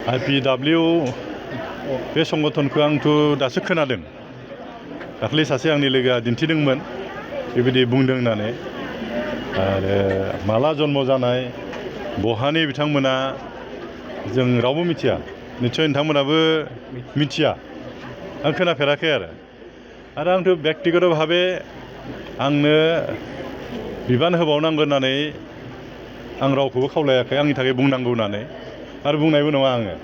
IPW बे संगठनखौ आंथ' दासो खोनादों। दाख्लै सासे आंनि लोगोआ दिन्थिदोंमोन बेबायदि बुंदों होननानै। आरो माला जन्म जानाय बहानि बिथांमोना जों रावबो मिथिया। निस्सय नोंथांमोनाबो मिथिया। आं खोनाफेराखै आरो आंथ' बेक्तिगत भाबे आंनो बिबान होबावनांगौ होननानै आं रावखौबो खावलायाखै आंनि थाखाय बुंनांगौ होननानै आरो बुंनायबो नङा आङो।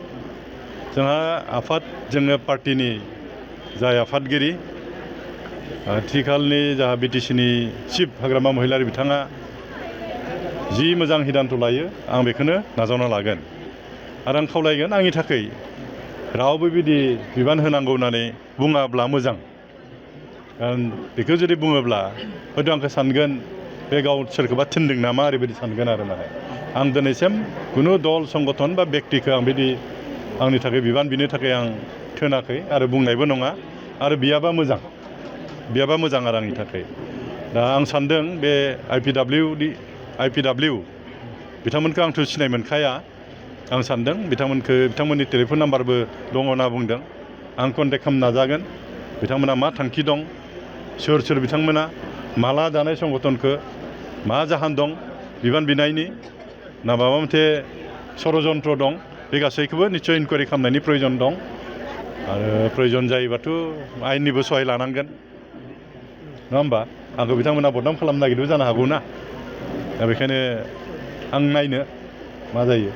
जोंहा आफाद जोङो पार्टिनि जाय आफादगिरि आथिखालनि जाहा बिटिसिनि चिफ हाग्रामा महिलारि बिथाङा जि मोजां हिदान्त लायो आं बेखौनो नाजावना लागोन। आरो आं खावलायगोन आंनि थाखाय रावबो बिदि बिबान होनांगौ होननानै बुङाब्ला मोजां। खारन बेखौ जुदि बुङोब्ला हयथ' आंखौ सानगोन बे गाव सोरखौबा थिनदों नामा ओरैबायदि सानगोन आरो माने। आं दिनैसिम खुनु दल संगठन बा बेक्तिखौ आं बिदि आंनि थाखाय बिबान बिनो थाखाय आं थिनाखै आरो बुंनायबो नङा आरो बियाबा मोजां आरो आंनि थाखाय। दा आं सानदों बे IPW बिथांमोनखौ आंथ' सिनाय मोनखाया। आं सानदों बिथांमोननि टेलिफन नाम्बारबो दङ होनना बुंदों। आं कन्टेक्ट खालामनो नाजागोन बिथांमोना मा थांखि दं, सोर बिथांमोना, माला दानाय संगठनखौ, मा जाहोन दं बिबान बिनायनि, ना माबा मोनसे षड़जन्त्र दं, बे गासैखौबो निस्सय इनकुवारि खालामनायनि प्रयजन दं। आरो प्रयजन जायोबाथ' आयेननिबो सहाय लानांगोन नङा होमबा। आंखौ बिथांमोना बदनाम खालामनो नागिरदोंबो जानो हागौ ना। दा बेखायनो आं नायनो मा जायो।